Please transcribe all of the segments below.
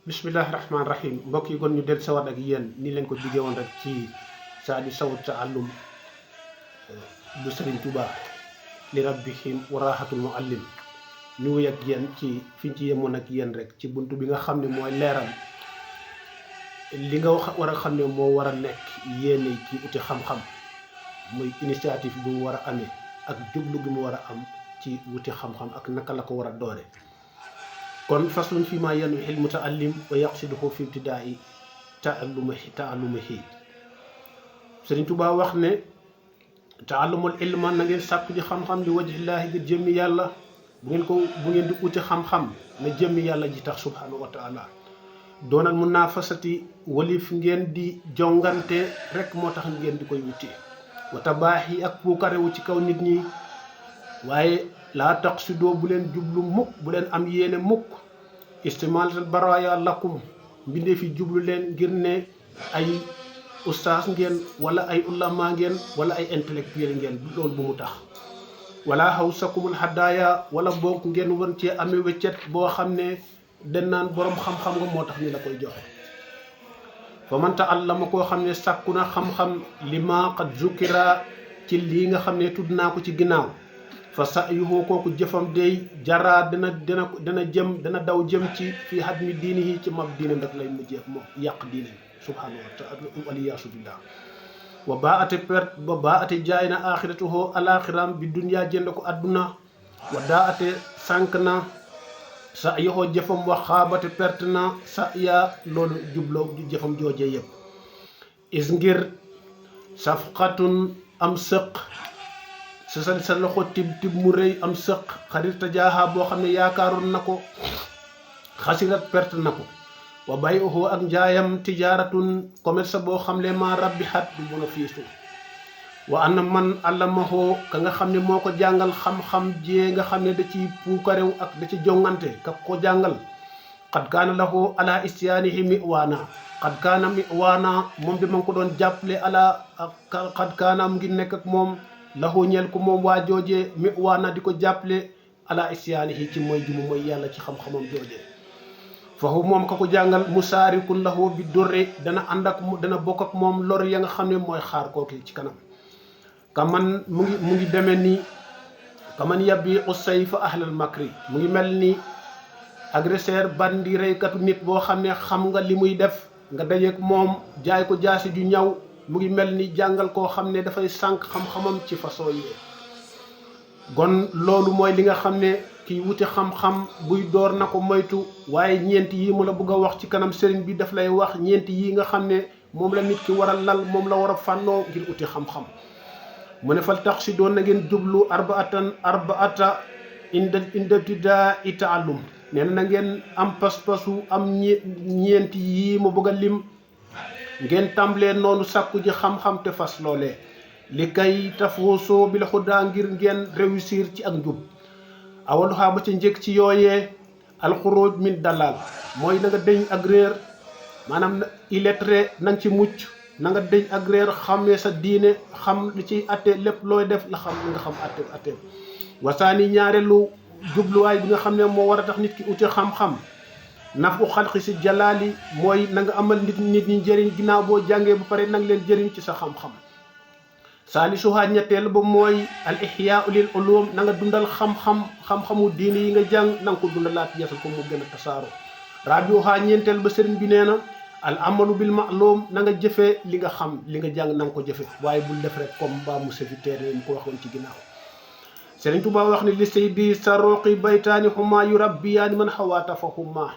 bismillahi rahmaani rahim mbokk yi kon ñu del sawat ak yéen ni leen ko diggee woon rek ci saadi sawut taallum bu Sëriñ Tuubaa li rabbihim wa rahatul muallim ñu wéy ak yéen ci fiñ ci yemoon ak yéen rek ci buntu bi nga xam ne mooy leeral li nga war a xam ne moo war a nekk yéene ci uti xam-xam muy initiative bi mu war a amee ak jublu gi mu war a am ci wuti xam-xam ak naka la ko war a doore kon faslun fi ma yenu xil mutaallim wa yaqsiduhu fi ibtidaai taallumihi Sëriñ Tuubaa wax ne taallumul ilma na ngeen sàkku ji xam-xam li wajhillaahi ngir jëmmi yàlla bu ngeen di uti xam-xam na jëmmi yàlla ji tax subhanahu wa taala doonal munafasati walif ngeen di jongante rek moo tax ngeen di koy wuti wa tabaahi ak puukarewu ci kaw nit ñi waaye laa taqsidoo bu leen jublu mukk bu leen am yéene mukk istimalatal baraya lakum mbindee fi jublu leen ngir ne ay ustaas ngeen wala ay ulama ngeen wala ay intellectuel ngeen loolu bu mu tax wala xaw sakumul haddaaya wala boog ngeen won cee amee weccet boo xam ne den naan boroom xam-xam nga moo tax ni la koy joxe fa man ta'allama koo xam ne sàkku na xam-xam li ma qad zukira ci lii nga xam ne tudd naa ko ci ginnaaw fa sa yuhoo kooku jëfam day jaraa dana daw jëm ci fii hadmi diini yi ci mab diine ndak lay mujjee moom yàq diine subhanahu wa taala waliyaasu billah wa baa ate jaay na axiratuhoo alaxiram bi duniyaa jënd ko adduna wa daa ate sànq na sa yoxoo jëfam wax xaabate perte na sa yaa loolu jubloo jëfam joojee yëpp is ngir safqatun am sëq sa loxo tib mu rëy am sëq xarit ta jaaxaa boo xam ne yaakaaroon na ko xasirat perte na ko wa bay uxoo ak njaayam tijaaratun commerce boo xam ne ma rabbi xat du mën a fiisu wa ana man allamaxoo ka nga xam ne moo ko jàngal xam-xam jee nga xam ne da ci puukarew ak da ci jongante ka ko jàngal xad kaana laxoo ala istiyaanihi mi waana xad kaana mi waana moom de ma ngi ko doon jàppale ala xad kaana mu ngi nekk ak moom laxoo ñeel ko moom waa joojee mi waana di ko jàppale ala istiyaanihi ci mooy jumu mooy yàlla ci xam-xamam joojee faxu moom ka ko jàngal musaarikun laxoo bi dorre dana ànd ak dana bokk ak moom lor ya nga xam ne mooy xaar kooki ci kanam kaman mu ngi demee ni kaman yabbi usayfa ahlal makri mu ngi mel ni agresseur bandi reykatu nit boo xam ne xam nga li muy def nga dajeek moom jaay ko jaasi ju ñaw mu ngi mel ni jàngal koo xam ne dafay sànq xam-xamam ci façon yi gon loolu mooy li nga xam ne kiy wuti xam-xam buy door na ko moytu waaye ñeent yi mu la bëgg a wax ci kanam sëriñ bi daf lay wax ñeent yi nga xam ne moom la nit ki war a lal moom la war a fànnoo ngir uti xam-xam mu ne fal tax si doon na ngeen jublu arbaata indatidaa i taallum nee na ngeen am pas-pasu am ñeent yii ma bëgg a lim ngeen tàmbalee noonu sàkku ji xam-xam te fas loolee li kay tafoosoo bi la xudaa ngir ngeen réussir ci ak njub awaluxaa ba ca njëkk ci yooyee alxuruj min dalal mooy na nga deñ ak réer maanaam illettré na nga ci mucc na nga deñ ak réer xamee sa diine xam li ciy atte lépp looy def la xam li nga xam atte wasaani ñaareelu jubluwaay bi nga xam ne moo war a tax nit ki uti xam-xam naf u xalqi si jalaali mooy na nga amal nit ñi njëriñ ginnaaw boo jàngee ba pare na nga leen jëriñ ci sa xam-xam saalisuhaa ñetteel ba mooy al ihyaau lil ulum na nga dundal xam-xamu diine yi nga jàng na nga ko dundalaat yeesal ko mu gën a tasaaro rabiuhaa ñeenteel ba sëriñ bi nee na al amalu bil ma'lum na nga jëfee li nga xam li nga jàng na nga ko jëfe waaye bul def rek comme mbaa mu sévitaire mu ko waxoon ci ginnaaw Sëriñ Tuubaa wax ne li saydi saroqi baytaani huma yu rabbiyaani man xawaata fa huma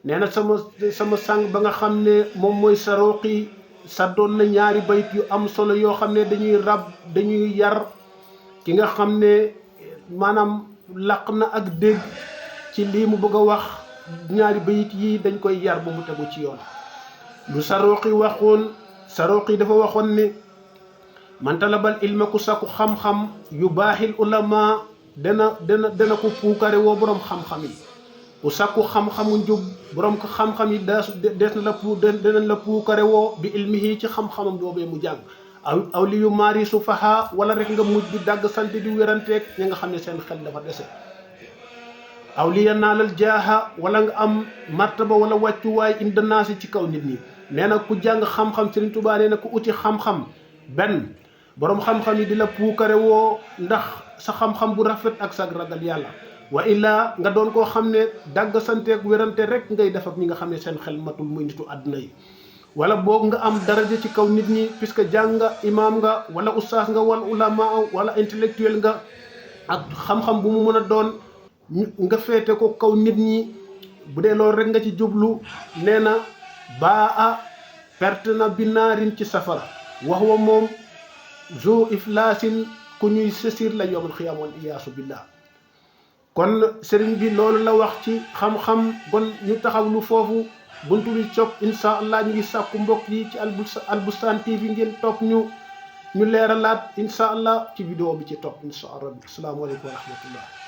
nee na sama sang ba nga xam ne moom mooy saroqi saddoon na ñaari bayt yu am solo yoo xam ne dañuy yar ki nga xam ne maanaam laq na ak dégg ci lii mu bëgg a wax ñaari bayit yi dañ koy yar ba mu tegu ci yoon lu saroqi dafa waxoon ne man talabal ilma ku sakku xam-xam yu baaxil ulama dana ko puukare woo boroom xam-xam yi ku sakku xam-xamu njub boroom ko xam-xam yi danañ la puukare woo bi ilmihi ci xam-xamam boobee mu jàng aw li yu maari su faha wala rek nga mujj di dagg sant di wéranteeg ñi nga xam ne seen xel dafa dese aw li yanaalal jaaha wala nga am martaba wala wàccuwaay inda naasi ci kaw nit ñi. nee na ku jàng xam-xam Serigne Touba nee na ku uti xam-xam benn boroom xam-xam yi di la puukare woo ndax sa xam-xam bu rafet ak sa ragal yàlla. wa illaa nga doon koo xam ne dagg santeeg wérante rek ngay def ak ñi nga xam ne seen xel matul muy nitu àdduna yi. wala boog nga am daraja ci kaw nit ñi puisque jàng nga imaam nga wala ustaas nga wala ulama wala intellectuel nga ak xam-xam bu mu mën a doon nga féete ko kaw nit ñi bu dee loolu rek nga ci jublu nee na baa a perte na binaarin ci safara wax wa moom zo iflaasin ku ñuy sësir la yowmal xiyaam wal iyaasu billah. kon sëriñ bi loolu la wax ci xam-xam kon ñu taxawlu foofu buntu bi cop insha allah ñu ngi sàkku mbokk yi ci Albustaan TV ngeen topp ñu leeralaat insha allah ci vidéo bi ci topp insha allah. asalaamaaleykum wa rahmatullah.